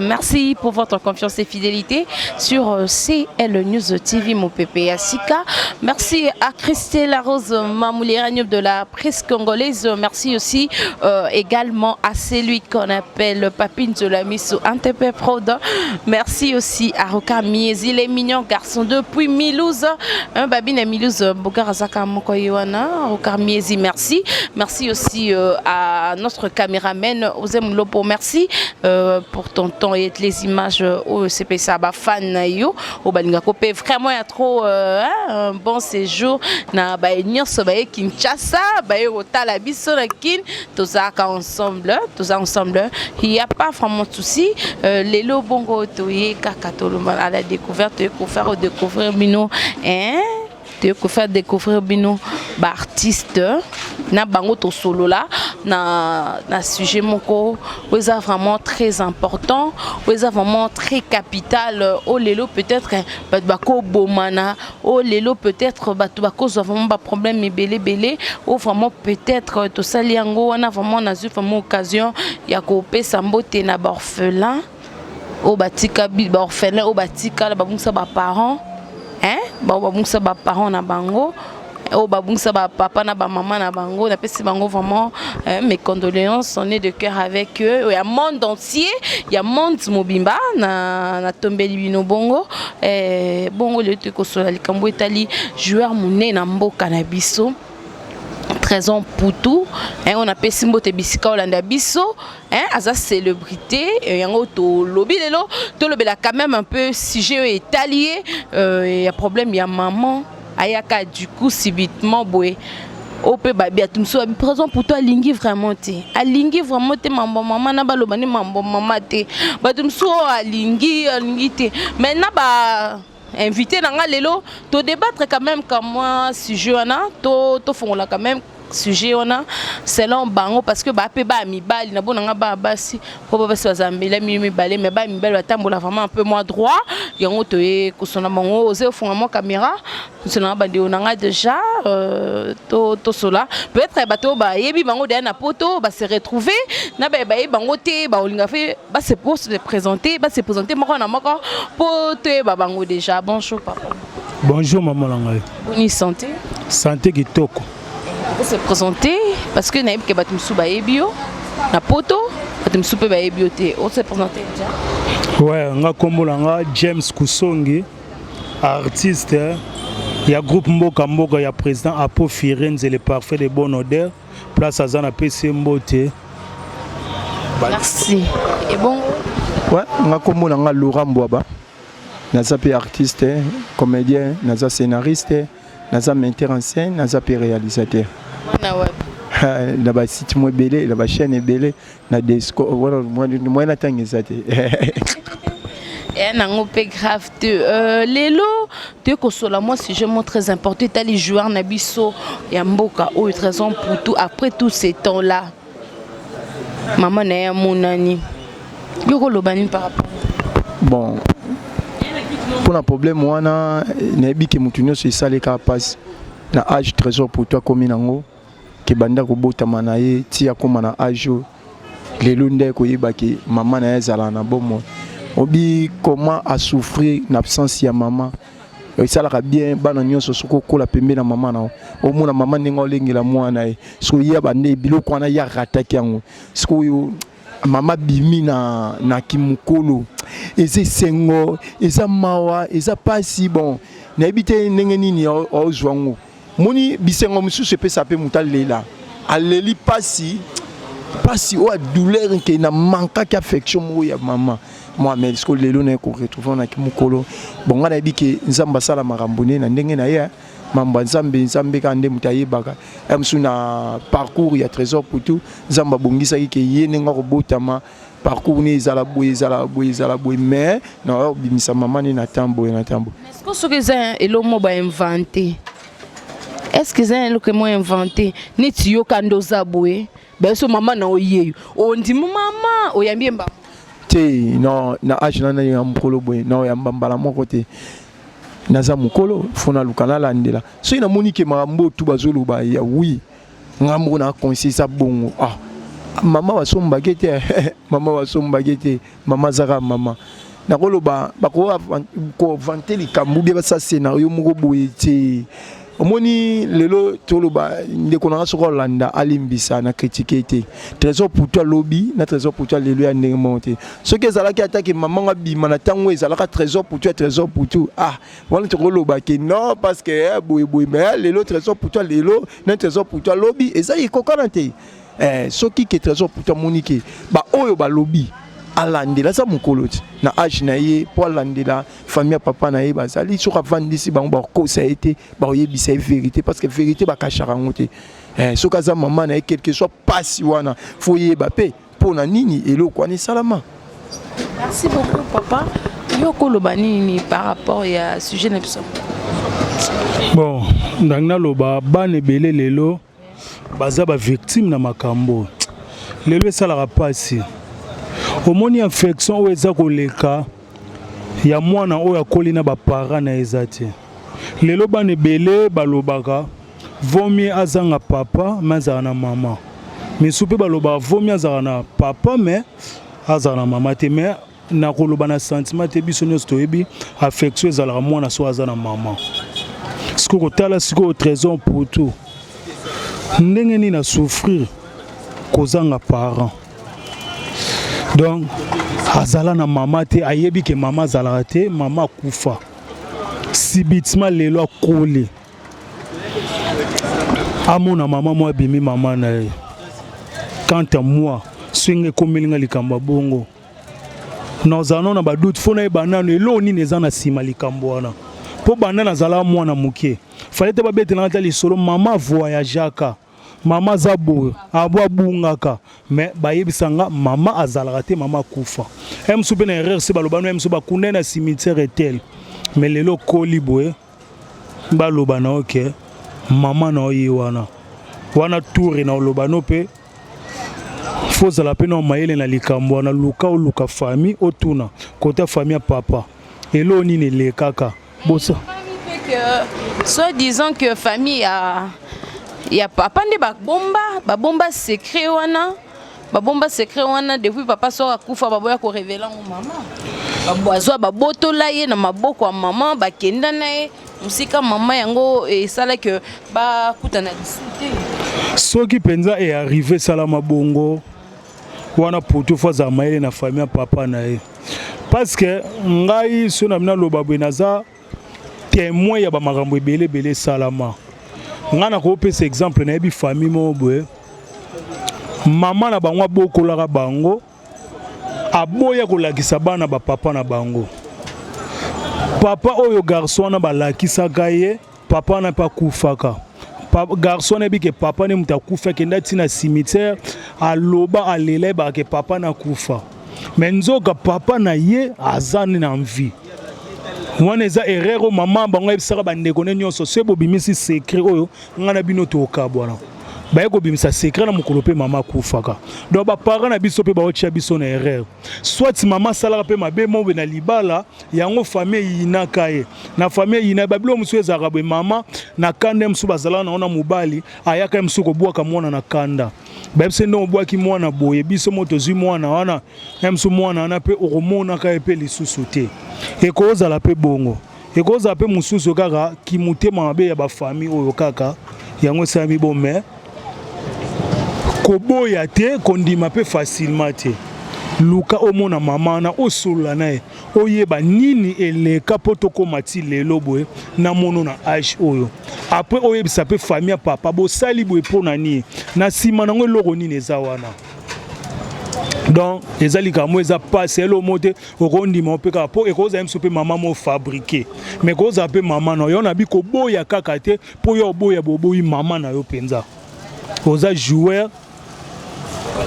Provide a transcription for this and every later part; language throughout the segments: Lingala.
Merci pour votre confiance et fidélité sur CL News TV, mon pépé Asika. Merci à Christelle Rose Mamouliragno de la presse congolaise. Merci aussi également à celui qu'on appelle Papine de la Miss Antp Prod. Merci aussi à Roka Miezi, les mignons garçons depuis Milouz. Hein, Babine Milouz, Bogarazaka Mokoyoana. Roka Miezi, merci. Merci aussi à notre caméraman Ozem Lopo. Merci pour ton temps et les images au CPSA ba fan na yo au balinga ko pe vraiment ya trop hein, un bon séjour na ba nyonso ba Kinshasa ba otala biso na Kin, tozalaka ensemble, toza ensemble, il y a pas vraiment de souci. Lelo bongo toye kaka tolomba à la découverte, ko faire découvrir bino, hein, toye ko faire découvrir bino ba artiste na bango, tosolola na sujet moko oyo eza vraiment très important, oyo eza vraiment très capital. Oyo lelo peut-être bato bakobomana, oyo lelo peut-être bato bakozwa vraiment baproblème ebele ebele, oyo vraiment peut-être tosali yango wana. Vraiment nazwi vraiment occasion ya kopesa mbote na baorphelin oyo batika, baorphelin oyo batikala babungisa baparent, hein, bao babungisa baparent na bango, oyo babungisa bapapa na bamama na bango. Napesi bango vraiment mes condoléances, on est de cœur avec eux, ya monde entier, ya monde mobimba. Na natombeli bino bongo. Bongo lelo tokosola likambo etali joueur monene na mboka na biso, Trésor Mputu, hein. On apesi mbote bisika olanda biso, hein, aza célébrité yango tolobi lelo tolobela quand même un peu sujet oyo etali ye, ya problème ya maman ayaka du coup subitement boye. Oyo mpe babi atu mosusu babi Trésor Mputu alingi vraiment te, alingi vraiment te mambo mama na baloba nde mambo mama te. Bato mosusu oyo alingi, alingi te. Mais na ba invité na nga lelo, todébattre quand même ka mwa sujet wana, tofongola quand même sujet wana selon bango, parce que bape baya mibali na bona nga, baya basi mpo basi bazala mbela mino mibale, mais baya mibali batambola vraiment un peu moins droit. Yango toye kosona bango. Oze ofunga mwa caméra, tosona bandeko na nga déjà, tosola. Peut-être bato bayebi bango deya na poto, base retrouver na bayebi bango te, baolinga fe base présenter, base présenter moko na moko mpo toyeba bango déjà. Bonjour papa. Bonjour mama na ngai. Boni santé? Santé kitoko. Pour se présenter, parce que nayebi ke bato mosusu bayebi yo na poto, bato mosusu mpe bayebi yo te. Ose présenter déjà. Ouais, nga nkombo na nga James Kusongi, artiste ya groupe Mboka Mboka ya président Apo Firenze, le parfait de bonne odeur. Place aza, na pesi ye mbote. Merci. Et bon? Ouais, nga nkombo na nga Laurent Mbwaba, naza mpe artiste comédien, naza scénariste, naza metteur en scène, naza mpe réalisateur. Mwana wapi? Na basite mo ebele, na bachaîne ebele, na desco wana moyen na ntango eza te. Eya nango mpe grave te. Lelo toye kosola mwa sujet mo très important etali joueur na biso ya mboka oyo, Trésor Mputu. Après tout ce temps là, mama na ye amonani. Yo koloba nini par rapport? Bon, mpona problème wana, nayebi ke motu nyonso esaleka mpasi na age Trésor Mputu akomi nango, ke banda kobotama na ye ti akóma na age oyo lelo nde koyeba ke mama na ye azalaka na bomoi. Obi comment asouffrir na absence ya mama. Esalaka bien bana nyonso, soki okola pembe na mama na yo, omona mama ndenge olengela mwana ye. Soki oyeba nde biloko wana ye arataki yango, sikoyo mama bimi na kimokolo, eza esengo, eza mawa, eza pasi. Bon, nayebi te ndenge nini aozwa yango. Moni bisengo mosusu epesa mpe moto alela, aleli pasi, pasi oyo ya douleur nke na mankaki affection moko ya mama moi. Mais siko lelo naye koretrouve na kimokolo. Bon, ngai nayebi ke Nzambe asala makambo nde na ndenge na ye. Mambo ya Nzambe, Nzambe kaka nde moto ayebaka. Ya mosusu na parcours ya Trésor Mputu, Nzambe abongisaki ke ye ndenge akobotama, parcours ne ezala boye, ezala boye, ezala boye, mais na obimisa mama ne na temps boye, na temps boye. Est-ce que soki eza eloko mo bainvente, est ce que eza eloko mo invente neti yoka nde oza boye, bayeso mama na oyeyo, ondimi mama, oyambi ye mbama? Te, non, na age nana ya mokolo boye, na oyamba mbala moko te. Naza mokolo, fo naluka nalandela. Soki namoni ke makambo oyo tu bazoloba ya wi, nga moko na conscience eza bongo, ah. Mama basombaki te, mama basombaki te, mama azaka mama. Nakoloba bakoinventer likambo bie, basala scénario moko boye te. Omoni, lelo toloba, ndeko nanga, soki olanda, alimbisa na critique te. Trésor Putu alobi na Trésor Putu lelo ya ndenge moko te. Soki ezalaki atake mama ngo abima na ntango ezalaka Trésor Putu ya Trésor Putu, ah, wana tokoloba ke non, parce que eh, boye boye. Mais lelo Trésor Putu lelo na Trésor Putu alobi eza ekokana te. Soki ke Trésor Putu amoni ke baoyo balobi, alandela, aza mokolo ti na age na ye mpo alandela famille ya papa na ye. Bazali, soki avandisi bango, bakokosa ye te, bakoyebisa ye vérité, parce que vérité bakashaka yango te. Soki aza mama na ye, quelque soit pasi wana, fo yeba mpe mpo na nini eloko wana esalama. Merci beaucoup, papa. Yo koloba nini par rapport ya sujet na biso? Bon, ndangi naloba, bana ebele lelo baza bavictime na makambo. Lelo esalaka mpasi. Omoni, infection oyo eza koleka ya mwana oyo akoli na baparent na ye eza te. Lelo bana ebele balobaka vomi azanga papa me azala na mama. Misu mpe balobaka vomi azala na papa me azala na mama te. Me nakoloba na sentiment te, biso nyonso toyebi affection ezalaka mwana so aza na mama. Sikoyo kotala sikoyo Trésor Putu ndenge nini asouffrir kozanga parent, donc azala na mama te, ayebi ke mama azalaka te, mama akufa subitement. Lelo akoli, amona mama mo abimi mama na ye. Quant à moi, soki ekomeli nga likambo ya bongo, nazala nano na badoute. Fo nayeba nano eloko nini eza na nsima likambo wana, mpo banda nazalaka mwana moke, fale te babetelanga ata lisolo mama voyageaka, mama aza boye, abo abungaka. Mais bayebisa nga mama azalaka te, mama akufa. Ye mosusu mpe na erreur se baloba no ye mosusu bakunda ye na cimetière etel. Mais lelo okoli boye, baloba na yo ke mama na yo ye wana wana toure na oloba no mpe fo ozala mpe na mayele na likambo wana. Luka, oluka famille, otuna kota famille ya papa eloo nini elekaka bosa. Soit disant que famille ya papa nde babomba secret wana, babomba secret wana depuis papa soki akufa, baboya korévéler yango. Mama bazwa, babotola ye na maboko ya mama, bakenda na ye mosika. Mama yango esalaki bakutana lisu te. Soki mpenza earrive, esalama bongo wana, poto fo azala mayele na famille ya papa na ye, parce que ngai so na naloba boye, naza témoin ya bamakambo ebele ebele esalama. Ngai nakopesa exemple, nayebi famille moko boye, mama na bango abokolaka bango, aboya kolakisa bana bapapa na bango. Papa oyo garçon wana balakisaka ye, papa wana mpe akufaka. Garçon wana yebi ke papa ne moto akufa, akenda ntina cimetière, aloba, alela, yebaka ke papa na akufa, me nzoka papa na ye aza na vie. Wana eza erreur oyo mama bango ayebisaka bandeko ne nyonso: soki bobimisi secret oyo, ngai na bino tokabwana. Baye kobimisa secret na mokolo mpe mama akufaka. Donc baparent na biso mpe baotia biso na erreur. Soit mama asalaka mpe mabe mobe na libala yango, famille eyinaka ye, na famille eyina ye. Babilo mosusu ezalaka boye, mama na kanda ye mosusu bazalaka nango na mobali, ayaka ye mosusu kobwaka mwana na kanda. Bayebisi ndenge obwaki mwana boye, biso mo tozwi mwana wana ye mosusu, mwana wana mpe okomonaka ye mpe lisusu te. Ekozala mpe bongo, ekozala mpe mosusu kaka kimotema mabe ya bafamille oyo kaka yango esalami bo. Mais koboya te, kondima mpe facilement te. Luka omona mama wana, osolola na ye, oyeba nini eleka mpo tokóma ti lelo boye na mono na age oyo. Après oyebisa mpe famille ya papa, bosali boye mpo na nini, na nsima nango eloko nini eza wana. Donc eza likambo eza pasi, eloko moko te okondima mpe kaka mpo ekozala biso mpe mama mo fabriqué, mais ekozala mpe mama na yo. Nabi koboya kaka te, mpo yo oboya, boboyi mama na yo mpenza, oza joueur.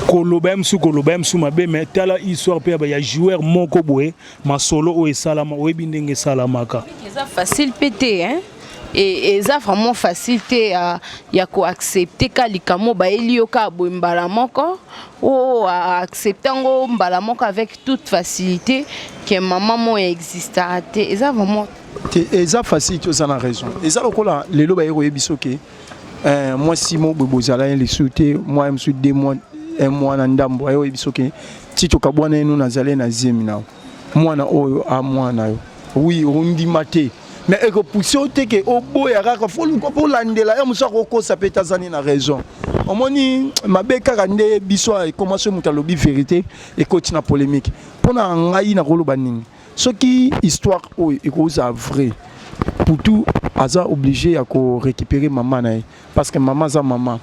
Koloba ye mosusu, koloba ye mosusu mabe, mais tala histoire mpe ya joueur moko boye, masolo oyo esalama, oyebi ndenge esalamaka. Eza facile mpe te, hein? Et eza vraiment facile te ya koaccepter ka likambo bayeli yo kaka boye mbala moko, o accepte yango mbala moko avec toute facilité ke mama moko existaka te. Eza vraiment te, eza facile te, oza na raison. Eza lokola lelo baye koyebi soki mwasi mo boye bozala ye lisusu te, mwa ye mosusu 2 mois. Un mois na ndambo aye oyebi soki ti tokabwana ye no nazali na zemi na mwana oyo a mwana yo. Oui, ondima te, mais ekopousse yo te ke oboya kaka, fo luka mpo olandela ye. Mosu akokosa mpe tazani na raison. Omoni mabe kaka nde biso ekoma, soki moto alobi vérité, ekoti na polémique. Mpo na ngai nakoloba nini? Soki histoire oyo ekozala vrai, Putu aza obligé ya korécupérer mama na ye, parce que mama aza mama.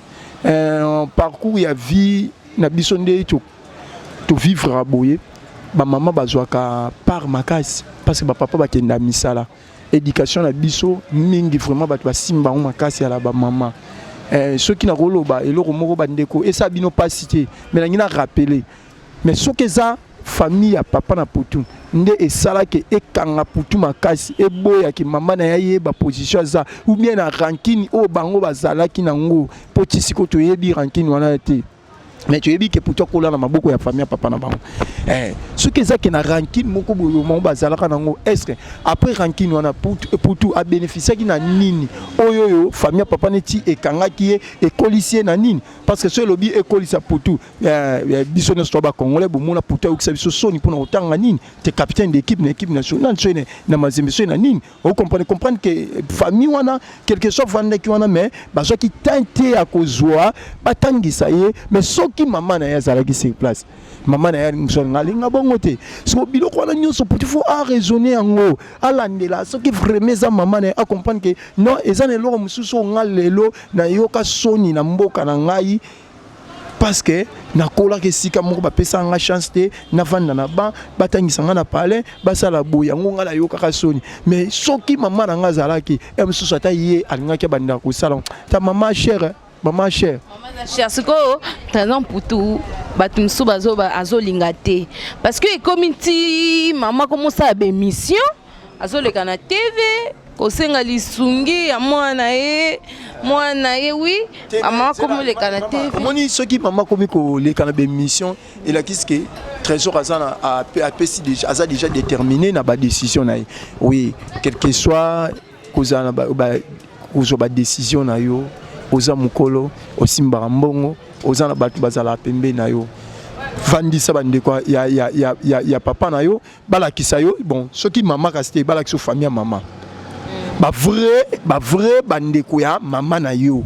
Parcours ya vie na biso nde tovivre boye, bamama bazwaka part makasi, parce que bapapa bakenda misala. Éducation na biso mingi, vraiment bato basimba bango makasi ya bamama. Soki nakoloba eloko moko, bandeko, esala bino mpasi te, mais nangi na rappeler, mais soki eza famille ya papa na Putu nde esalaki ekanga Putu makasi, eboyaki mama na ye ayeba position aza, ou bien na rancune oyo bango bazalaki nango, mpo ti sikoyo toyebi rancune wana te, mais toyebi ke Putu akola na maboko ya famille ya papa na bango. Soki ezaki na rancune moko boye bango bazalaka nango, est ce que après rancune wana, Putu abénéficiaki na nini oyo famille ya papa neti ekangaki ye, ekolisi ye na nini? Parce que so elobi ekolisa Putu, biso nyonso to Bacongolais bomona Putu ayokisa biso soni mpona kotanga nini te, capitaine d'équipe na équipe nationale, so na Mazembe, so na nini. Ocomprendre, comprendre ke famille wana, quelque soit vandaki wana, mais bazwaki temps te ya kozwa batangisa ye. Mais soki mama na ye azalaki sur place, mama na ye mosu alinga alinga bongo te. Siko biloko wana nyonso, Putu faut araisonner yango, alandela. Soki vraiment eza mama na ye, acomprendre ke non, eza na eloko mosusu oyo nga lelo nayoka soni na mboka na ngai, parce que nakolaka esika moko, bapesaka nga chance te navanda na ban, batangisa nga na palin, basala boye, yango nga nayokaka soni. Mais soki mama na nga azalaki e mosusu, ata ye alingaki abandaka kosala ta mama chere, mama chere. Mama chere. Sikoyo Trésor Mputu, bato mosusu bazo azolinga te, parce que ekomi ti mama komosala baémission, azoleka na TV kosenga lisungi ya mwana ye, mwana ye. Oui, mama komoleka na TV. Omoni, soki mama akomi koleka na baémission, elakisi ke Trésor aza na apesi déjà, aza déjà déterminé na badécision na ye. Oui, quel que soit kozala na kozwa badécision na yo, oza mokolo, osimbaka mbongo, oza na bato bazalaka pembeni na yo. Vandisa bandeko ya papa na yo, balakisa yo. Bon, soki mama kasi te, balakisa yo famille ya mama, bavrai bandeko ya mama na yo.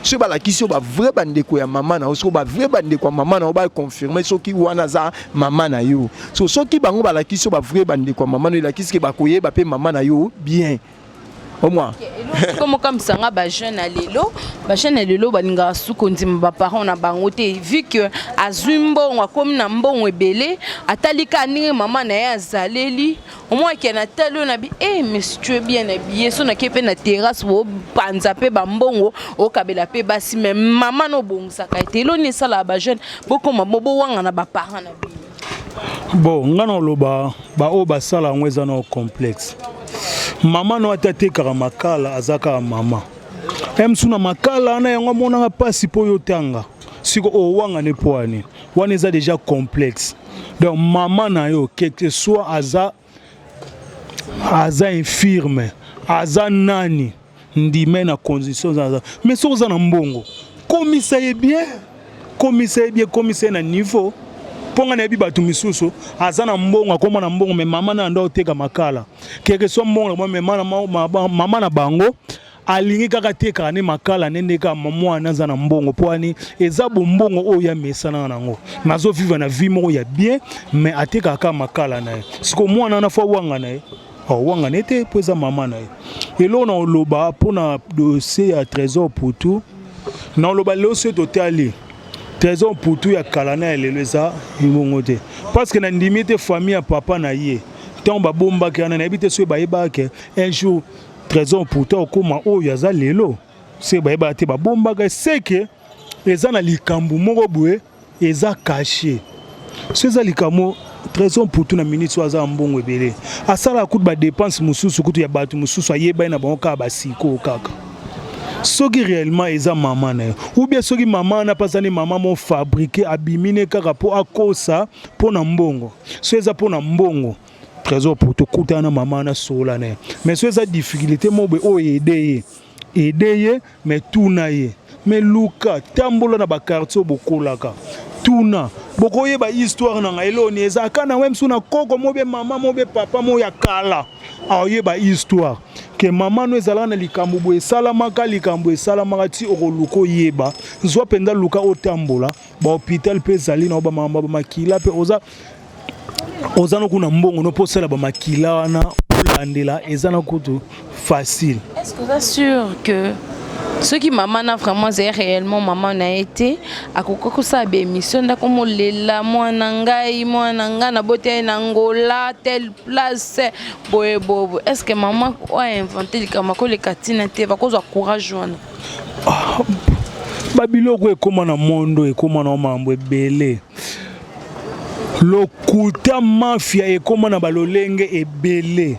Soki balakisi yo bavrai bandeko ya mama na yo, soki bavrai bandeko ya mama na yo baconfirme soki wana aza mama na yo, so soki bango balakisi yo bavrai bandeko ya mama na yo, elakisi ke bakoyeba mpe mama na yo bien au moins. Komokamwisanga, bajeune ya lelo, bajeune ya lelo balingaka su kondima baparent na bango te. Vu que azwi mbongo, akomi na mbongo ebele, atali kaka ndenge mama na ye azaleli. Omwake na tali oyo na bi e, mais tu es bien habillé, so nake mpe na terrasse, opanza mpe bambongo, okabela mpe basi, mais mama na obongisaka ete eloni esalaka bajeune bokoma bowanga na baparent na bino. Bon, nga na oloba, baoyo basala yango eza na complexe. Mama no ata atekaka makala, aza kaka mama. Mosu na makala wana, yango amonaka mpasi mpo oyo otanga. Siko owangana epo wani wana eza déjà complexe. Donc mama na yo, quelque soit aza infirme, aza nani, ndime na condition aza. Mais soki oza na mbongo, komisa ye bien, komisa ye bien, komisa ye na niveau. Mpo ngai nayebi bato misusu, aza na mbongo, akóma na mbongo, mais mama na ando oteka makala. Quelque soit mbongo na mama na bango, alingi kaka tekaka nde makala nde kaka mwana aza na mbongo. Mpo wani eza bombongo oyo ya mesana nango, mais azovivre na vie moko ya bien, mais atekaka kaka makala na ye. Siko mwana wana fo awanga na ye, awanga na ye te, mpo eza mama na ye. Eloko na oloba mpona dossier ya Trésor Putu, na oloba lelo, soki totali Trésor Putu ya kala na ya lelo, eza mbongo te, parce que nandimi te famille ya papa na ye, ntango babombaki wana, nayebi te soki bayebaka un jour Trésor Putu okóma oyo aza lelo. Soki bayebaka te, babombaka seke eza na likambo moko boye eza caché. So eza likambo, Trésor Mputu na minute oyo aza na mbongo ebele, asalaka kutu badépense mosusu kutu ya bato mosusu ayebani na bango kaka basikoyo kaka. Soki réellement eza mama na ye, ou bien soki mama wana mpe azali mama mo fabriqué, abimi ne kaka mpo akosa mpo na mbongo. So eza mpo na mbongo, Trésor Mputu, okutana na mama wana, sola na ye. Mais so eza difficulté mo boye oyo aide ye, aide ye, mais tuna ye. Mais luka, tambola na baquartier oyo bokolaka, tuna, bokoyeba histoire na ngai. Eloni ezalaka na we mosusu na koko mo be mama mo be papa mo ya kala, aoyeba histoire ke mama no ezalaka na likambo boye, esalamaka likambo esalamaka ti okoluka oyeba. Zwa mpenza, luka otambola bahôpital mpe ezali na bamama bamakila mpe oza no kuna mbongo no mpo osala bamakila wana, olandela, eza na kutu facile. Est-ce que oza sûr que soki mama na vraiment azali réellement mama na ye te, akoki kosala baémission ndako molela mwana ngai, mwana ngai naboti ye na Ngola, telle place, boye boye? Est ce que mama oyo ainvente likambo akoleka ntina te, bakozwa courage wana? Babiloko ekóma na mondo, ekóma na mambo ebele, lokuta, mafia ekóma na balolenge ebele.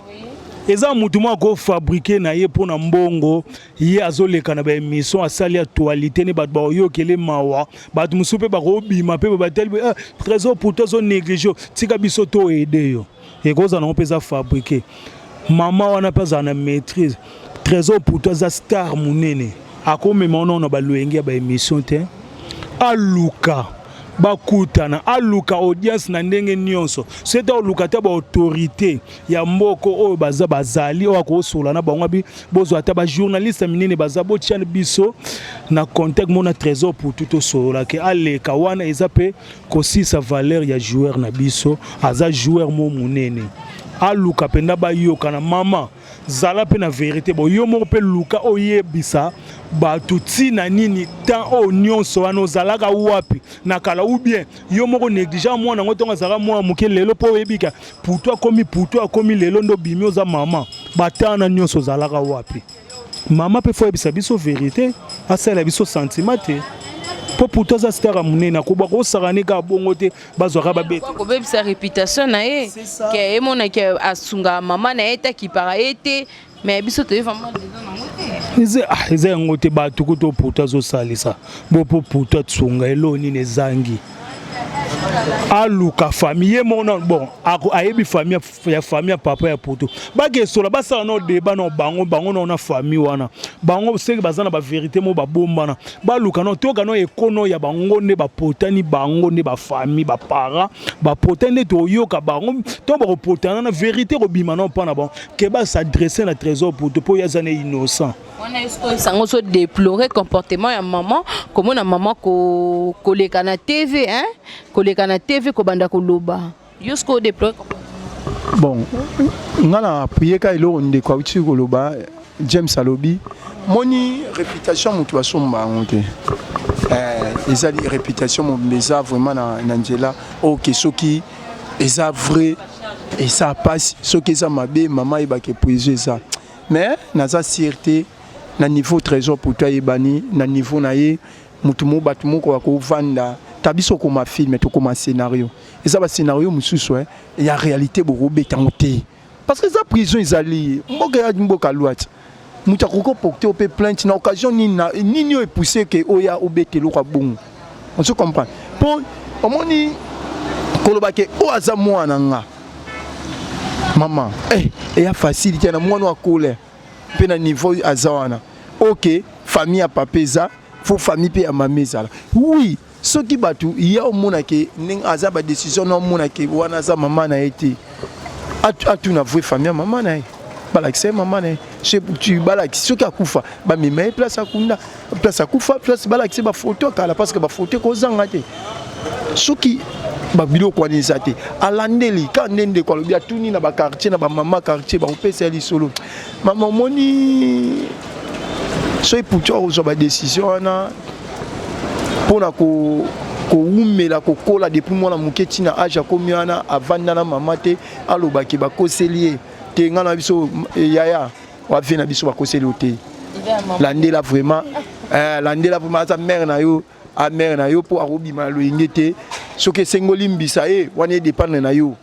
Eza mutu moko akofabriquer na ye mpo na mbongo. Ye azoleka na baémission, asali actualité ne bato bakoyokele mawa, bato mosusu mpe bakobima mpe batali: ah, Trésor pourtant azonégliger, tika biso toaider yo. Ekozala nango mpe eza fabriqué. Mama wana mpe azala na maîtrise. Trésor pourtant aza star monene, akomema wana na balolenge ya baémission te. Aluka bakutana, aluka audience na ndenge nyonso. Soki oluka te, baautorité ya mboka oyo baza, bazali oyo akosola na bango, abi bozwa ata bajournaliste minene baza, botia biso na contact mona Trésor Putu, tosololake, aleka wana. Eza mpe kosisa valeur ya joueur na biso. Aza joueur mo monene, aluka mpenza bayokana. Mama, zala mpe na vérité. Bo yo moko mpe luka oyebisa bato ntina nini temps oyo nyonso wana ozalaka wapi na kala, ou bien yo moko négligent mwana yango ntongo azalaka mwana moke. Lelo mpo oyebika Putu akomi, Putu akomi lelo nde obimi oza mama, batana nyonso ozalaka wapi? Mama mpe faut oyebisa biso vérité, asalela biso sentiment te, mpo Putu aza star ya monene, akobwa kosaka ne kaka bongo te, bazwaka babete. Kobebisa réputation na ye ke emonaki asungaka mama na ye te, akipaka ye te, mais biso toyebi vraiment raison nango te. Eza yango te. Bato kutu Putu azosalisa bo mpo Putu asunga eloko nini ezangi? Aluka famille ye moko na bon, ayebi famille ya famille ya papa ya Putu, bakesola, basala no débat na bango, bango na na famille wana. Bango seki baza na bavérité mo babombana, baluka no toyoka no ekono ya bango nde bapotani, bango nde bafamille, baparent bapotani nde toyoka bango to bakopotana na vérité kobima no mpa na bango ke bas'adresser na Trésor Putu mpo ye aza na innocent. Wana esango so déplorer comportement ya mama, komona mama koleka na TV, hein? Koleka na TV, kobanda koloba, yo sikoyo déplorer? Bon, nga na appuyer ka eloko ndeko auti koloba. James alobi moni réputation, moto asomba yango te. Ezali réputation mobimba, eza vraiment na nzela. Oke soki eza vrai, eza pasi. Soki eza mabe, mama ayebaka poison eza. Mais naza sûr te na niveau Trésor Putu ayebani na niveau na ye. Motu mo bato moko bakovanda ta biso okoma film, tokoma scénario, eza bascénario mosusu ya réalité bokobeta yango te, parce que eza prison, ezali mboka ya mboka loi ti moto akoki oporter mpe plainte na occasion nini nini oyo epousse ke oya obeta eloko ya bongo. Ozo comprendre? Mpo omoni koloba ke oyo aza mwana nga mama, eya facile te na mwana oyo akola mpe na niveau aza wana. Ok, famille ya papa eza faut, famille mpe ya mama ezala. Oui, soki bato ya omonake ndenge aza badécision na omonake wana aza mama na ye te, atuna vrai famille ya mama na ye, balakisa ye mama na ye, balakisi soki akufa, bamema ye place akunda, place akufa, place balakisa ye bafoto akala, parce que bafoto ekozanga te. Soki babiloko wana eza te, alandeli kaka nde ndeko alobi, atuni na baquartier, na bamama quartier, bakopesa ye lisolo. Mama, omoni, soki Putu akozwa badécision wana mpona kowumela kokola depuis mwana moke ntina age akomi wana, avanda na mama te, alobaki bakoseli ye te. Ngai na biso yaya wavie na biso, bakoseli yo te. Landela vraiment, landela vraiment. Aza mare na yo, amare na yo, mpo akobima na loyenge te. Soki esengi olimbisa ye wana, edépendre na yo.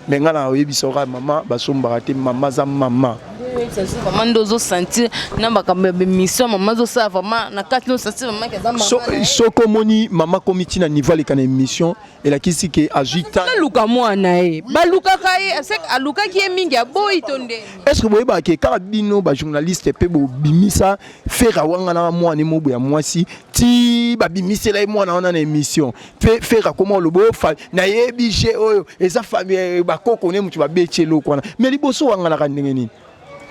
Mais ngai na oyebisa oka mama basombaka te, mama aza mama. Mama nde ozosentir na makambo ya bemission, mama azosala vraiment na kati, nosentir mama eza mama. Soki omoni mama komi ntina niveau aleka na émission, elakisi ke azwi temps. Aluka mwana ye, balukaka ye, alukaki ye mingi, aboyi to nde. Est ce que boyebaka ke kaka bino bajournaliste mpe bobimisa Ferre awangana mwana mobo ya mwasi, ti babimisela ye mwana wana na émission, mpe Ferre akoma oloba nayebi je oyo eza famille bakoko ne motu babeti eloko wana. Mais liboso wanganaka ndenge nini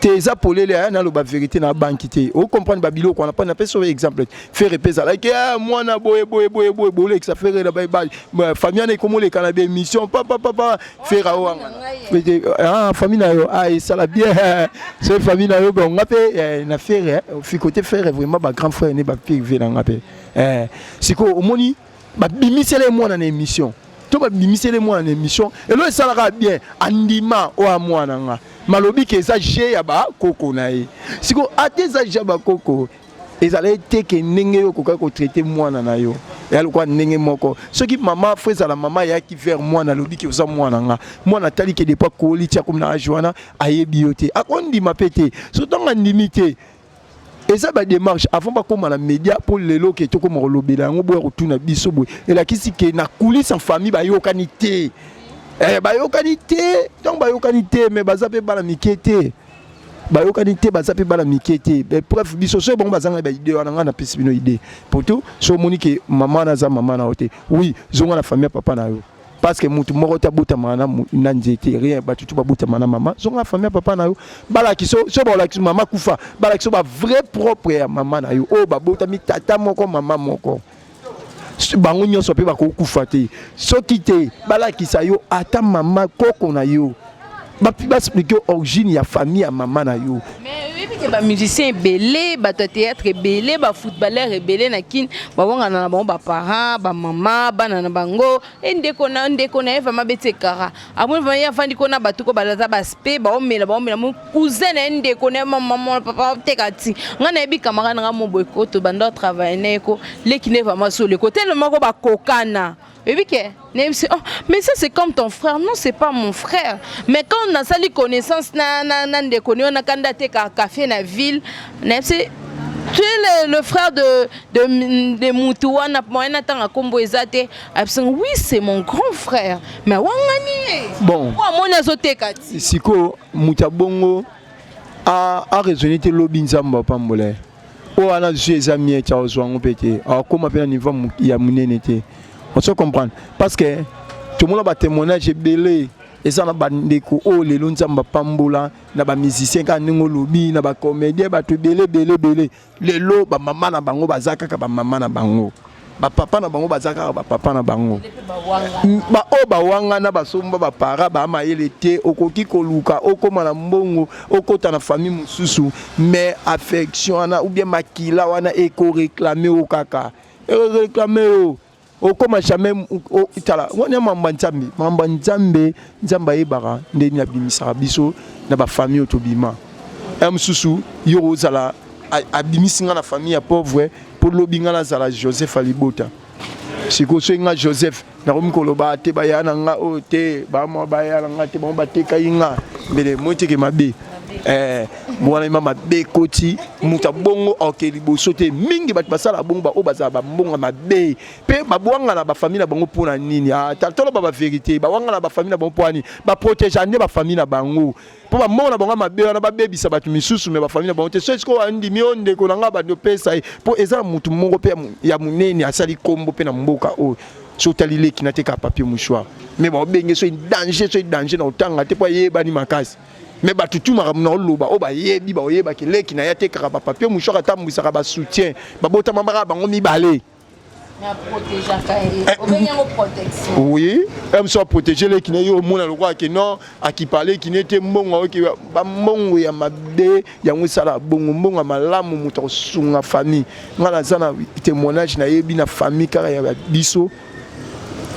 te? Eza polele, aya naloba vérité na banki te, ocomprendre babiloko wana. Mpo napesi oyo exemple, Ferre mpe ezalaki mwana boye boye boye boye, bolekisa Ferre na famille wana, ekomoleka na baémission papapapa. Ferre aowangana famille na yo, esala bien so famille na yo. Bon, nga mpe na Ferre fikote, Ferre vraiment bagrand frère ne baprivé na nga mpe. Sikoyo omoni babimisela ye mwana na émission to babimiseli mwana na émission, elo esalaka bien, andima oyo ya mwana nga malobi ke eza je ya bakoko na ye. Sikoyo ate eza je ya bakoko, ezala te ke ndenge yo okokaki kotraiter mwana na yo eya lokola ndenge moko. Soki mama fo ezala mama ayaki vers mwana, alobi ke oza mwana nga, mwana atali ke depuis akoli ti akomi na age wana, ayebi yo te, akondima mpe te. So ntango andimi te, eza badémarche avant bakóma na média. Mpo lelo ke tokóma kolobela yango, boya kotuna biso boye, elakisi ke na coulisse en famille bayokani te. Bayokani te. Ntango bayokani te, mais baza mpe bana mike te. Bayokani te, baza mpe bana mike te. Bref, biso soki bango bazanga baidée wana, ngai napesi bino idée. Poto so omoni ke mama wana aza mama na yo te, oui, zonga na famille ya papa na yo, parce que mutu moko te abotamaka na nzete, rien. Bato tu babotama na mama. Zonga na famille ya papa na yo, balakisi so balakisi mama kufa, balakisi bavrai propre ya mama na yo oyo babotami tata moko, mama moko, bango nyonso mpe bakokufa te. Soki te, balakisa yo ata mama koko na yo, baexpliquer origine ya famille ya mama na yo. Mais oyebi ke bamusicien ebele, bato ya théâtre ebele, bafootballeur ebele na Kine bawangana na bango baparent, bamama, bana na bango. E ndeko na ndeko na ye vraiment beti ekara, amoni vraiment ye avandi kuna, bato ko baza baspe, baomela baomela, mo cousin na ye, ndeko na ye, mama, papa teka ti ngai nayebi camarade na ngai mo boye ko tobanda travaille na ye, ko leki ne vraiment so leko tellement ko bakokana. Oyebi ke nayebisi: "Oh, mais ça, c'est comme ton frère." "Non, c'est pas mon frère." Mais quand nasali connaissance na ndeko ni wana, kanda atekaka café na ville, nayebisi: "Tu es le frère de mutu wana?" Moyen natanga nkombo eza te. Abisinga: "Oui, c'est mon grand frère." Mais wangani ye. Bon. Po amoni azoteka ti. Sikoyo moto abongo araisonne te, lobi Nzambe apambola ye. Oyo wana zwi eza mie ti akozwa yango mpe te, akóma mpe na niveau ya monene te. Ozo comprendre? Parce que tomona batémoignage ebele, eza na bandeko oyo lelo Nzambe apambola, na bamusicien kaka ndenge olobi, na bacomédien, bato ebele ebele ebele. Lelo bamama na bango baza kaka bamama na bango, bapapa na bango baza kaka bapapa na bango. Baoyo bawangana, basomba bapara, bamayele te. Okoki koluka okóma na mbongo, okɔta na famille mosusu, mais affection wana ou bien makila wana ekoréclamer o kaka, ekoréclamer o okóma jamais. Tala wana, mamba Nzambe, mamba Nzambe. Nzambe ayebaka ndeni abimisaka biso na bafamille oyo tobima. Ya mosusu yo ozala abimisi nga na famille ya pauvre mpo lobi nga nazala Joseph alibota. Sikoyo soki nga Joseph nakomi koloba te, baya na nga oyo te, bamwa baya na nga te, bango batekai nga mbele moi teke mabe wana ema mabe ekoti moto abongo aoke liboso te. Mingi bato basala bongo, baoyo bazala bambongo mabe mpe babwanga na bafamille na bango. Mpona nini? Toloba bavérité, bawanga na bafamille na bango mpo nini? Baprotéger nde bafamille na bango, mpo bambongo na bango mabe wana babebisa bato misusu, mais bafamille na bango te. So esiko andimi oyo ndeko na nga bando opesa ye, mpo eza na motu moko mpe ya monene asali kombo mpe na mboka oyo. So otali leki na teka papier mouchoir, mais baobenge so danger, so danger na otanga te, mpo ayebani makasi. Mais bato tu makambo na oloba oyo bayebi, baoyebaki leki na ye atekaka bapapier mouchoir, atambwisaka basoutien, babotama baka bango mibale. Oui, moso aprotéger leki na ye, omona lokola ke non, akipa leki ne te. Mbongo aoki bambongo ya mabe, yango esala bongo. Mbongo ya malamu, moto akosunga famille. Ngai naza na témoignage, nayebi na famille kaka ya biso,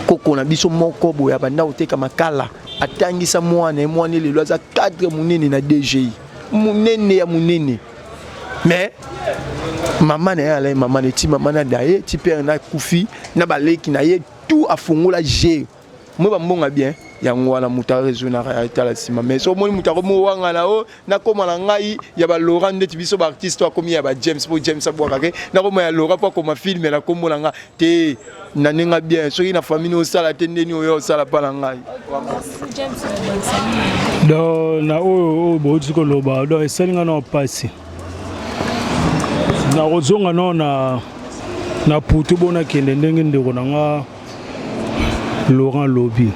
koko na biso moko boye abanda koteka makala, atangisa mwana ye. Mwana lelo aza cadre monene na DGI, monene ya monene. Mais mama na ye alai mama na ti mama na da ye ti père na kufi na baleki na ye tout, afongola g moi bambonga bien. Yango wana moto araisonnaka atala nsima. Mais so omoni moto akomowangana o nakoma na ngai ya ba Laurent, ndeti biso ba artiste akomi ya ba James po James abwaka ke nakoma ya Laurent po akoma film na kombo na nga te, na ndenge bien. Soki na famille osala te, ndeni oyo osala pa na ngai. Donc na oyo oyo bouti koloba, donc esali nga na mpasi. Nakozonga nao na putu bo nakende ndenge ndeko na nga Laurent lobi.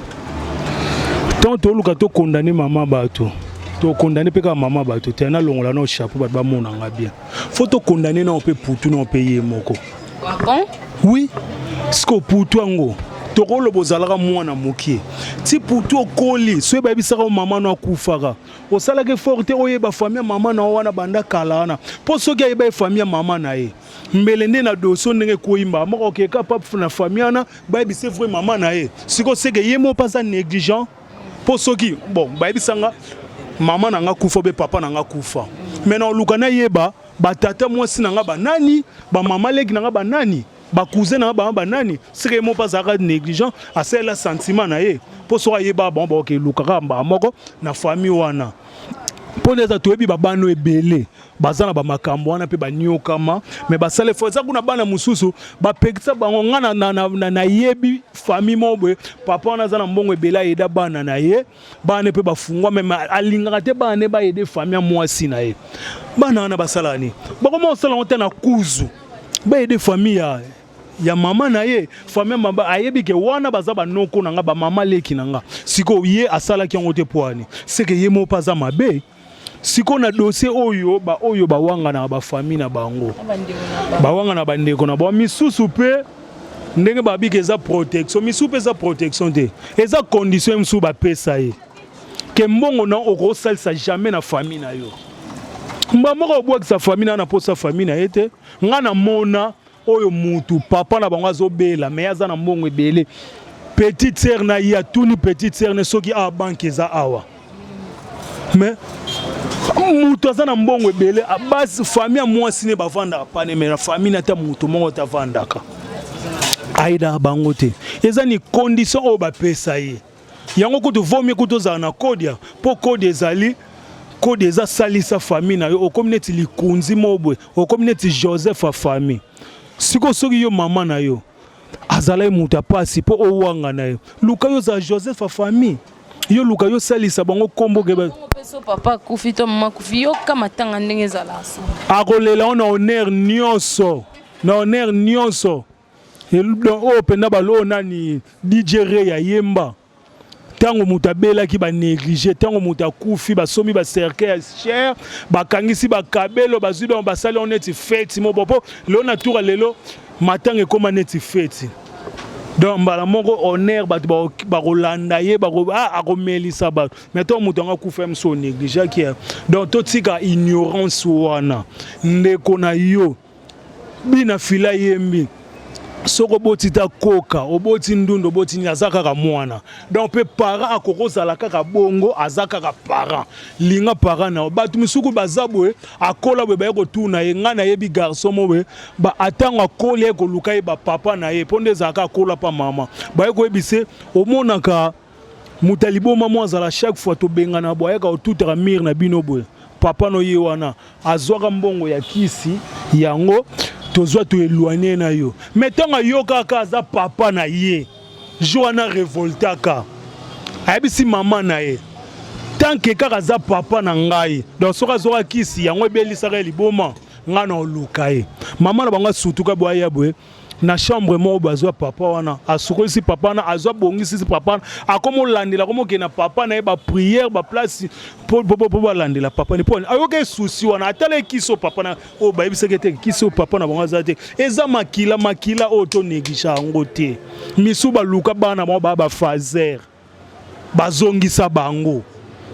Tant toluka tokondane mama bato, tokondane mpe kaka mama bato te. Nalongola nao chapeau, bato bamonanga bien. Faut tokondane nao mpe putu nao mpe ye moko. Ah bon? Oui, siko putu yango tokoloba ozalaka mwana mokie ti putu okoli. Soki bayebisaka mama no akufaka, osalaki effort te oyeba famille ya mama na yo wana banda kala wana, mpo soki ayeba ye famille ya mama na ye, mbele nde na dossier ndenge ekoyimba moko okeka pa na famille wana, bayebise vrai mama na ye. Sikoyo seke ye moko mpe aza négligent, mpo soki bon bayebisanga mama na nga kufa be papa na nga kufa, mais na oluka nayeba batata mwasi na nga banani, bamama leki na nga banani, bacousin na nga bama banani. Seke ye moko mpe azalaka négligent, asalela sentiment na ye, mpo soki ayeba bango, bakoke elukaka mbala moko na famille wana. Mpo nde eza toyebi babano ebele baza na bamakambo wana mpe baniokama, mais basala effort. Eza kuna bana mosusu bapekisa bango. Nga nayebi famille moko boye, papa wana aza na mbongo ebele, ayeda bana na ye, bana mpe bafungwa, mais alingaka te bana ne baaider famille ya mwasi na ye. Bana wana basalaka nini? Bakoma kosala yango te na kuzu, baaider famille ya mama na ye. Famille mama ayebi ke wana baza banoko na nga, bamama leki na nga. Sikoyo ye asalaki yango te po ani seke ye moko mpe aza mabe. Sikoyo na dossier oyo, baoyo bawanganaka bafamille na bango, bawangana bandeko na bango misusu mpe ndenge babika, eza protection. Misusu mpe eza protection te, eza condition ye mosusu bapesa ye ke mbongo na okosalisa jamais na famille na yo. Mba moko obwakisa famille na na posa famille na ye te. Nga namona oyo mutu papa na bango azobela, mais aza na mbongo ebele. Petite sœur na ye atuni petite sœur ne soki awa banque eza awa, mais mutu aza na mbongo ebele, basi famille ya mwasi ne bavandaka pane, mais na famille na ata mutu moko te avandaka, ayedaka bango te. Eza ni condition oyo bapesa ye yango. Kutu vomi kutu ozala na kodia, mpo kode ezali kode eza salisa famille na yo. Okomi neti likunzi moko boye, okomi neti Joseph ya famille. Sikoyo soki yo mama na yo azalaki moto ya pasi mpo owanga na yo, luka yo ozala Joseph ya famille, yo luka yo salisa bango nkombo ke So papa akufi to mama akufi, yoka matanga ndenge ezala. Akolela ngo na honneur nyonso, na honneur nyonso. Oyo mpenza balo nani, DJ Rey ayemba ntango moto abelaki, banéglige. Ntango moto akufi, basombi bacercueil ya cher, bakangisi bakabelo, bazwi donc basali yango neti feti moko. Mpo lelo na tour ya lelo, matanga ekóma neti feti. Donc mbala moko honneur, bato bakolanda ye, akomelisa bato. Mais ntango moto yango akufa, ye mosu onégligeaki. Donc totika ignorance wana. Ndeko na yo bina fila yembi, soki oboti ta koka, oboti ndundu, oboti nini, aza kaka mwana. Donc mpe parent akoki kozala kaka bongo, aza kaka parent. Linga parent na yo. Bato misuku baza boye, akola boye, baye kotuna ye. Ngai nayebi garçon mo boye, atango akoli, ye koluka ye bapapa na ye, mpo nde ezalaka akola pa mama, baye koyebise. Omonaka moto ya liboma mo azala chaque fois tobengana boye, ayaka kotutaka mire na bino boye. Papa no ye wana azwaka mbongo ya kisi yango, tozwa toéloigne na yo. Mais ntango ayokaka aza papa na ye, jour wana revoltaka, ayebisi mama na ye tant que kaka aza papa na ngai, donc soki azwaka kisi yango ebelisaka ye liboma, ngai na oluka ye. Mama na bango asutuka boye, aya boye na chambre moko boye, azwa papa wana, asukolisi papa wana, azwa bongisisi papa wana, akoma olandela, akoma okende na papa na ye baprière, baplace mpo balandela papa ne, mpo ayoka esusi wana. Atala ekisi oyo papa na oyo bayebisaki ete kisi oyo papa na bango aza te. Eza makila, makila oyo tonéglige yango te. Misu baluka bana bango baa bafaser, bazongisa bango.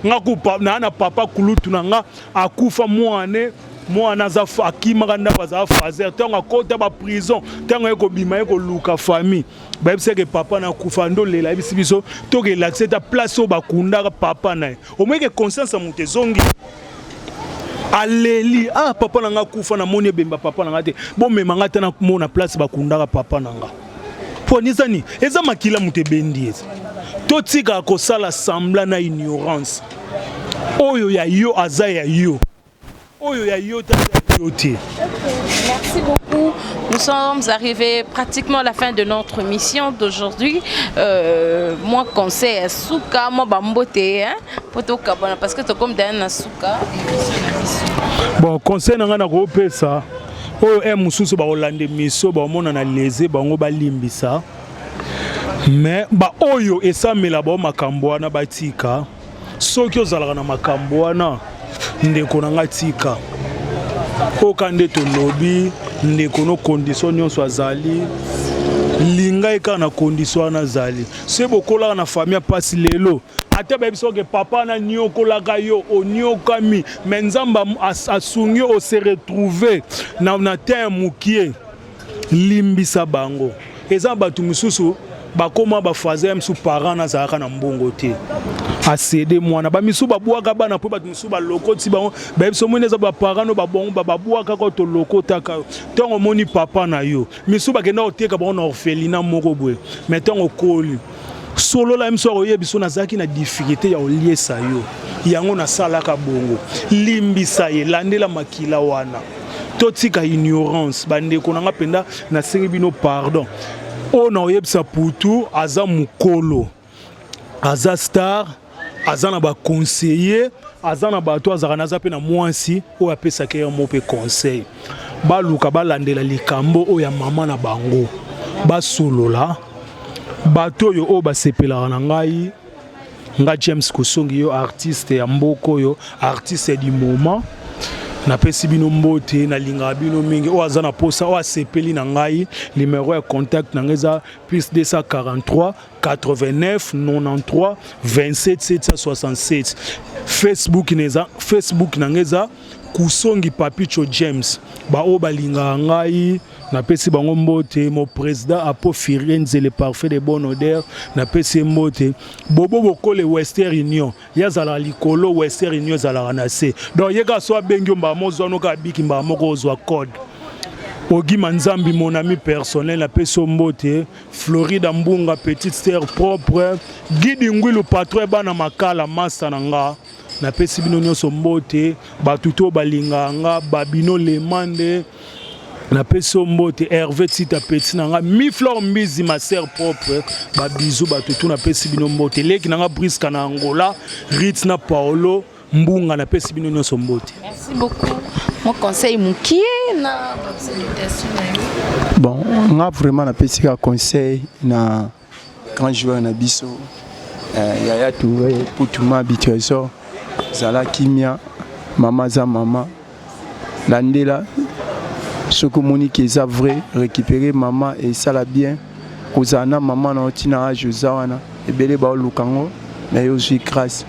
Nga kupa na papa kulutu na nga akufa, mwana mwana aza akimaka ndako, azala faser. Ntango akota baprison, ntango ye kobima, ye koluka famille, bayebisaki papa na akufa. Ndo lela ayebisi biso tokelakisa eta place oyo bakundaka papa na ye. Omoyeke conscience ya moto ezongi, aleli: "Ah, papa na nga akufa, namoni ebemba papa na nga te. Bomema nga te namona place bakundaka papa na nga." Mpo eza nini? Eza makila moto ebendi. Eza. Totikaka kosala semblant na ignorance. Oyo ya yo aza ya yo. Oyo ya yo te aza ya yo te. Merci beaucoup. Nous sommes arrivés pratiquement à la fin de notre mission d'aujourd'hui. Moi, conseil ya suka, moi, bambote, hein, po tokabwana, parce que tokomi daya na suka. Bon, conseil na ngai nakopesa oyo e mosusu bakolanda émission, bakomona na lese bango, balimbisa, mais baoyo esamela bao makambo wana, batika. Soki ozalaka na makambo wana, ndeko na nga, tika. Oka nde tolobi, ndeko, no condition nyonso azali, linga ye kaka na condition wana azali. Soki bokolaka na famille ya mpasi, lelo ata bayebi soki papa na niokolaka yo, oniokami, mais Nzambe asungi yo, ose retrouve na terre mokie, limbisa bango. Eza bato mosusu bakóma bafaze ya mosusu, parent nazalaka na mbongo te, asede mwana. Bamisusu babwaka bana mpo bato mosusu balokoti bango, bayebi so omoni eza baparent no babongo babwakaka, tolokotaka yo. Ntango omoni papa na yo, misusu bakenda koteka bango na orphelinat moko boye, mais ntango okoli, solola ye. Mosu akoyebi so nazalaki na difficulté ya koliesa yo, yango nasalaka bongo. Limbisa ye, landela makila wana. Totika ignorance, bandeko na nga. Mpenza nasengi bino pardon. Oyo na oyebisa Putu, aza mokolo, aza star, aza na baconseiller, aza na bato azalaka naza mpe na mwasi oyo apesaka ye mo mpe conseil. Baluka balandela likambo oyo ya mama na bango, basolola. Bato oyo basepelaka na ngai, nga James Kosongi, yo artiste ya mboka oyo, artiste du moment, napesi bino mbote, nalingaka bino mingi. Oyo aza na posa, oyo asepeli na ngai, numéro ya contact na ngai eza +243 89 93 27 767. Facebook na Facebook na ngai eza Kusongi Papicho James. Baoyo balingaka ngai, napesi bango mbote. Mo président Apo Firenze, le parfait de bonne odeur, napesi ye mbote. Bobo Bokole, Western Union, ye azalaka likolo, Western Union ezalaka na se. Donc ye kaka so abengi yo, mbala mozwa noka abiki, mbala moko ozwa code. Ogima Nzambi, mon ami personnel, napesi yo mbote. Florida Mbunga, petite sœur propre. Gidi Ngwilu, patron bana Makala, masa na nga, napesi bino nyonso mbote. Bato to balingaka nga, Babino Lemande, napesi yo mbote. Hervé Tita, petit na nga. Miflor Mbizi, ma sœur propre, babizu. Bato tu, napesi bino mbote. Leki na nga Briska na Angola, Rit na Paolo Mbunga, napesi bino nyonso mbote. Merci beaucoup. Mon conseil mokie na salutation na yo. Bon, nga vraiment napesi kaka conseil na grand joueur na biso, Yaya Touré Putuma Bitrésor: zala kimia, mama aza mama. Landela, soki omoni ke eza vrai, récupérer mama, esala bien. Kozala na mama na yo ntina age oza wana, ebele baoluka yango, na yo ozwi grâce.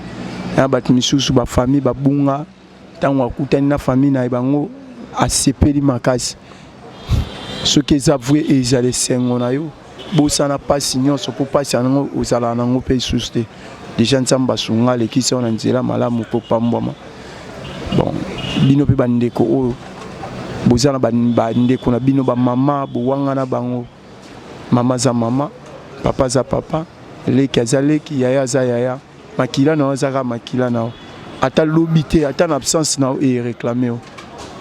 Na bato misusu, bafamille babunga, ntango akutani na famille na ye bango, asepeli makasi. Soki eza vrai, ezala esengo na yo. Bosana mpasi nyonso, mpo mpasi yango ozalaka nango mpe lisusu te. Déjà Nzambe asunga, alekisi yo na nzela malamu mpo pambwama. Bon, bino mpe bandeko oyo boza na bandeko na bino bamama, bowanga na bango. Mama aza mama, papa aza papa, leki aza leki, yaya aza yaya. Makila na yo aza kaka makila na yo. Ata lobi te, ata na absence na yo, eréclame yo,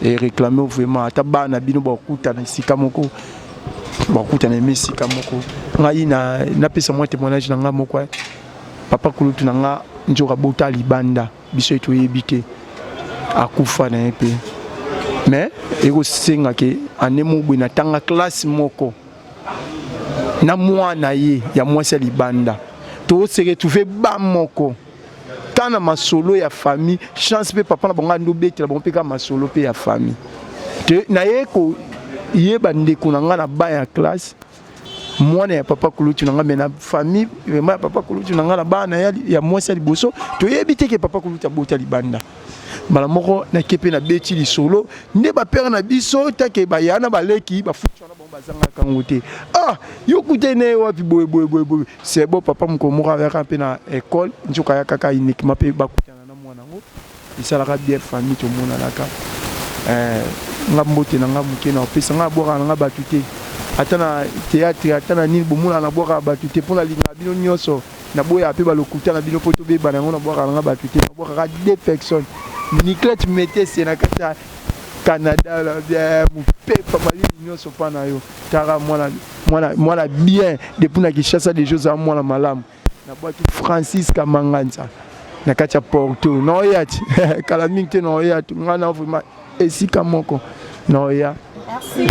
eréclame yo vraiment. Ata bana bino bakutana esika moko, bakutana eme esika moko. Ngai napesa mwa témoignage na ngai moko. Papa kulutu na nga nzoka bota libanda, biso toyebi te, akufa na ye mpe. Mais ekosenga ke ane moko boye natanga classe moko na mwana ye ya mwasi ya libanda, tose retrouve ba moko ka na masolo ya famille. Chance mpe papa na bango andi obetela bango mpe ka masolo mpe ya famille. Naye koyeba ndeko na ngai na ba ya classe, mwana ya papa kulutu na ngai, mais na famille vraiment ya papa kulutu na ngai, na bana ya mwasi ya liboso, toyebi te ke papa kulutu abota libanda. Mbala moko nake mpe nabeti lisolo nde bapere na biso take baya na baleki bafuti wana, bango bazangaka yango te. Ah, yo kutani na ye wapi? Boye boye boye boye. C'est bon. Papa mokolo moko ayaka mpe na école, nzoka aya kaka uniquement mpe bakutana na mwana yango. Esalaka bien, famille tomonanaka. Nga mbote na nga moke na opesa nga, abwakaka na nga bato te, ata na théâtre, ata na nini, bomonaka nabwakaka bato te, mpo nalingaka bino nyonso. Naboyaka mpe balokuta na bino mpo tobebana yango, nabwakaka nanga bato te, nabwakaka deux personnes. Niclette Metese na kati ya Canada la bien, mopepa malili nyonso mpa na yo. Tara mwana, mwana, mwana bien depuis na Kinshasa deja ozala mwana malamu. Nabwaki Francis Kamanganza na kati ya Porto, naoya ti kala mingi te, naoya ti ngai na vraiment esika moko naoya. Merci.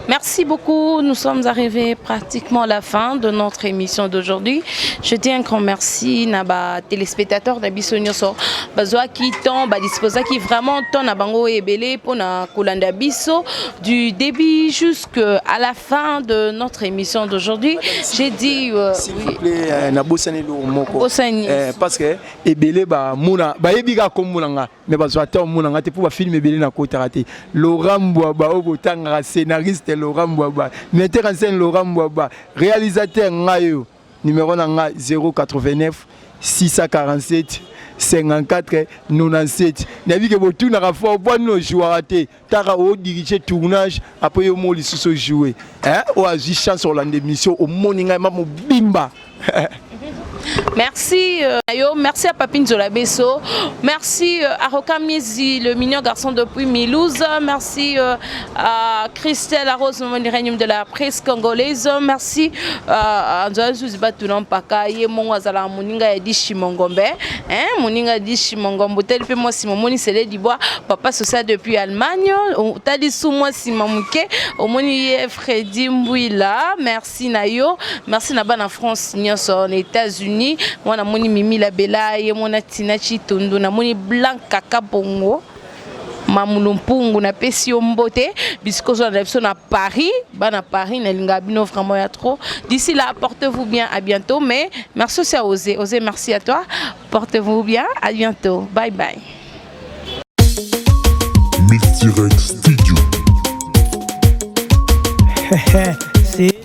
Merci beaucoup. Nous sommes arrivés pratiquement à la fin de notre émission d'aujourd'hui. Je dis un grand merci na ba téléspectateurs na biso nyonso bazwaki temps, ba disposaki vraiment temps na bango ebele pour na kolanda biso du début jusqu'à la fin de notre émission d'aujourd'hui. J'ai dit S'il vous plaît, nabosani eloko moko. Bosani. Parce que ebele bamona, bayebi kaka kombo na nga, mais bazwa ata omona nga te mpo bafilm ebele nakotaka te. Laurent Mbwaba oyo botangaka, scénariste Laurent Mbwaba, metteur en scène Laurent Mbwaba, réalisateur ngai oyo, numéro na nga 089 647 54 97. Nayebi ke botunaka fort mpo nini ojouaka te. Taka odirige tournage, après yo mo lisusu ojoue oyo azwi chance olanda émission, omoni ngai ma mobimba. Merci yo, merci à Papine Zola Besso, merci à Roka Miezi, le mignon garçon depuis Milouz, merci à Christelle Arose Règne de la presse congolaise, merci à Nzoazu Batuna Mpaka, ye mongo azala moninga ya Dishi Mongombe, hein, moninga Dishi Mongombe, tel pe moi si momoni Sele Dibois, papa social depuis Allemagne, tali sous moi si mamuke, omoni ye Freddy Mbouila, merci na yo, merci na bana France nyonso, na États-Unis, mwana moni Mimi Labela, ye mona Tina Chitundu, na moni Blanca Kabongo, Mamulu Mpungu, napesi yo mbote bisiko ozwa na biso na Paris, bana Paris, nalinga bino vraiment ya trop. D'ici là, portez-vous bien, à bientôt. Mais merci aussi à Osé. Osé, merci à toi. Portez-vous bien, à bientôt, bye bye. Multirex Studio.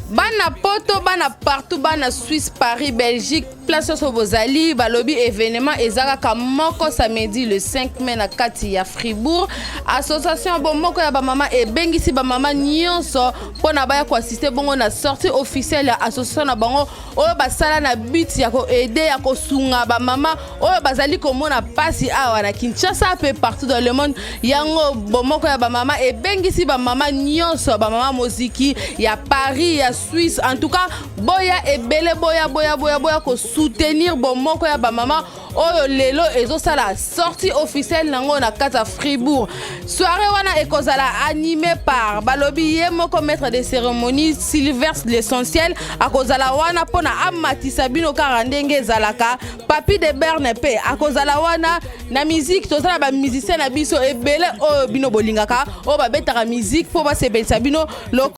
Bana Poto, bana partout, bana Suisse, Paris, Belgique, place nyonso bozali, balobi événement eza kaka moko, samedi le 5 mai na kati ya Fribourg. Association bomoko ya bamama ebengisi bamama nyonso mpona baya koassister bongo na sortie officielle ya association na bango oyo basala na but ya koaider, ya kosunga bamama oyo bazali komona mpasi awa na Kinshasa mpe partout dans le monde. Yango bomoko ya bamama ebengisi bamama nyonso, bamama moziki ya Paris, ya Suisse, en tout cas boya ebele, boya, boya, boya, boya kosoutenir bomoko ya bamama oyo lelo ezosala sortie officielle nango na kati ya Fribourg. Soirée wana ekozala animé par, balobi, ye moko maître de cérémonie Sylvestre l'essentiel akozala wana mpona amatisa bino kaka ndenge ezalaka. Papi de Berne mpe akozala wana na musique. Tozala bamusicien na biso ebele oyo bino bolingaka, oyo babetaka musique mpo basepelisa bino.